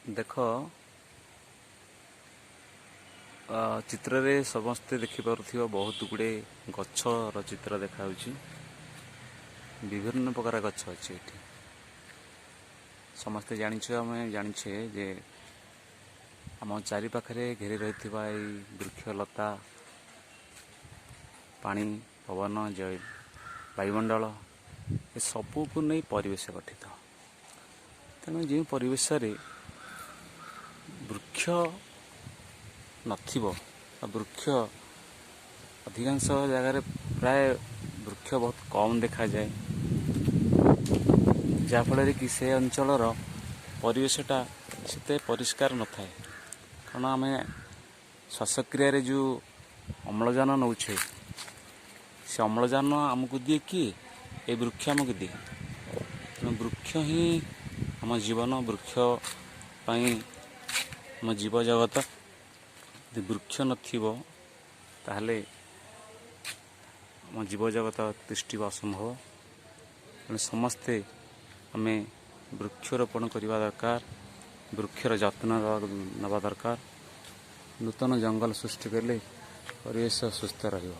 ଦେଖ, ଚିତ୍ରରେ ସମସ୍ତେ ଦେଖିପାରୁଥିବ, ବହୁତ ଗୁଡ଼ିଏ ଗଛର ଚିତ୍ର ଦେଖାଯାଉଛି। ବିଭିନ୍ନ ପ୍ରକାର ଗଛ ଅଛି ଏଠି। ସମସ୍ତେ ଜାଣିଛୁ, ଆମେ ଜାଣିଛେ ଯେ ଆମ ଚାରିପାଖରେ ଘେରି ରହିଥିବା ଏଇ ବୃକ୍ଷଲତା, ପାଣି, ପବନ, ବାୟୁମଣ୍ଡଳ, ଏସବୁକୁ ନେଇ ପରିବେଶ ଗଠିତ। ତେଣୁ ଯେଉଁ ପରିବେଶରେ ବୃକ୍ଷ ନଥିବ ବା ବୃକ୍ଷ ଅଧିକାଂଶ ଜାଗାରେ ପ୍ରାୟ ବୃକ୍ଷ ବହୁତ କମ୍ ଦେଖାଯାଏ, ଯାହାଫଳରେ କି ସେ ଅଞ୍ଚଳର ପରିବେଶଟା ସେତେ ପରିଷ୍କାର ନଥାଏ। କାରଣ ଆମେ ଶ୍ୱାସକ୍ରିୟାରେ ଯେଉଁ ଅମ୍ଳଜାନ ନେଉଛେ, ସେ ଅମ୍ଳଜାନ ଆମକୁ ଦିଏ କିଏ? ଏ ବୃକ୍ଷ ଆମକୁ ଦିଏ। ତେଣୁ ବୃକ୍ଷ ହିଁ ଆମ ଜୀବନ। ବୃକ୍ଷ ପାଇଁ ଆମ ଜୀବ ଜଗତ। ଯଦି ବୃକ୍ଷ ନଥିବ, ତାହେଲେ ଆମ ଜୀବଜଗତ ତିଷ୍ଠିବା ଅସମ୍ଭବ। ତେଣୁ ସମସ୍ତେ ଆମେ ବୃକ୍ଷରୋପଣ କରିବା ଦରକାର, ବୃକ୍ଷର ଯତ୍ନ ନେବା ଦରକାର। ନୂତନ ଜଙ୍ଗଲ ସୃଷ୍ଟି କଲେ ପରିବେଶ ସୁସ୍ଥ ରହିବ।